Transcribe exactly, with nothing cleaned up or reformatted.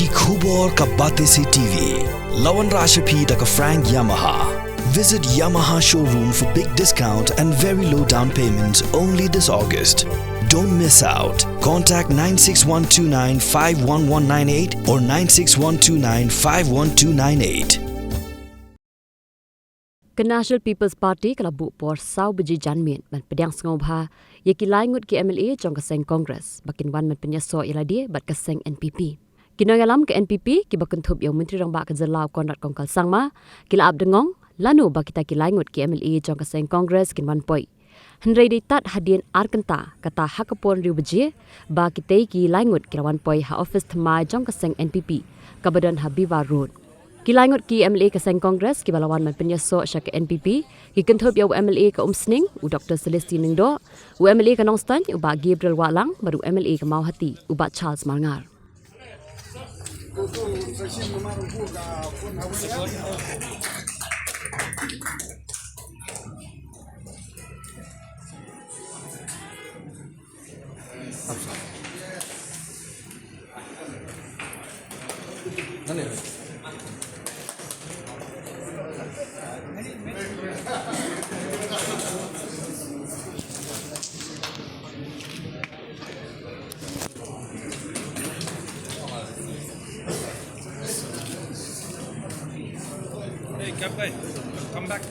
Ki khubor ka Batesi T V. La wanrah sha phi da ka Frank Yamaha. Visit Yamaha showroom for big discount and very low down payment only this August. Don't miss out. Contact nine six one two nine five one one nine eight or nine six one two nine five one two nine eight. Ka National People's Party ka la buh por saw baje janmiet ban pdiang sngewbha ïa ki lai ngut ki M L A jong ka seng Congress ba kin wan ban pynïasoh ïa lade bad ka seng N P P. Ki nongïalam ka N P P kiba kynthup ïa u Myntri Rangbah ka jylla u Conrad Kongkal Sangma ki la ap dengong lano ba kita ki lai ngut ki M L A jong ka seng Congress kin wan poi. Hynrei dei tad hadien ar kynta kata ha ka por hynriew baje ba kitei ki lai ngut ki la wan poi ha office thymmai jong ka seng N P P kaba don ha Biwa Road. Ki lai ngut ki M L A ka seng Congress kiba la wan ban pynïasoh sha ka N P P ki kynthup ïa u M L A ka Umsning u Doctor Celestine Lyngdoh, u M L A ka Nongstoiñ u Bah Gabriel Wahlang bad u M L A ka Mawhati u Bah Charles Marngar. Hey, come back. Come back.